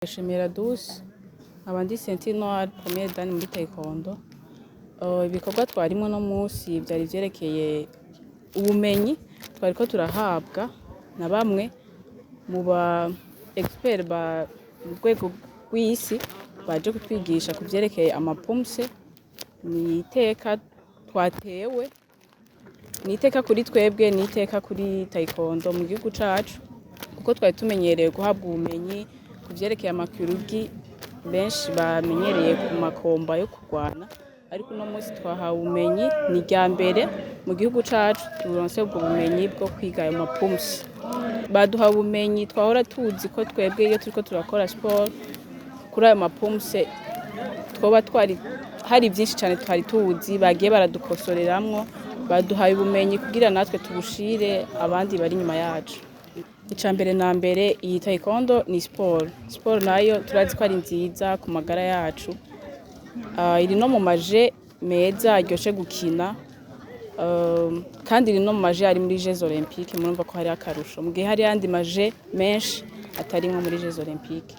Shemera Douce, nkaba ndi ceinture noire première dan muri taekwondo. Ibikorwa twarimwo uno musi vyari vyerekeye ubumenyi twariko turahabwa na bamwe mu ba expert ba mu rwego rw'isi baje kutwigisha ku vyerekeye ama poomsae. Ni iteka twatewe, ni iteka kuri twebwe, ni iteka kuri taekwondo mu gihugu cacu, kuko twari tumenyereye guhabwa ubumenyi ku vyerekeye ama kyorugi benshi bamenyereye ku ma combats yo kurwana, ariko uno musi twahawe ubumenyi. Ni irya mbere mu gihugu cacu turonse ubwo bumenyi bwo kwiga ayo ma poomsae. Baduhaye ubumenyi twahora tuzi ko twebwe iyo turiko turakora sport kuri ayo ma poomsae twoba twari hari vyinshi cane twari tuzi, bagiye baradukosoreramwo. Baduhaye ubumenyi kugira natwe tubushire abandi bari inyuma yacu. Ica mbere na mbere, iyi taekwondo ni sport. Sport nayo turazi ko ari nziza ku magara yacu. Iri no mu ma jeux meza aryoshe gukina, kandi iri no mu ma jeux ari muri Jeux Olympiques. Murumva ko hari akarusho mu gihe hari ayandi ma jeux menshi atarimwo muri Jeux Olympiques.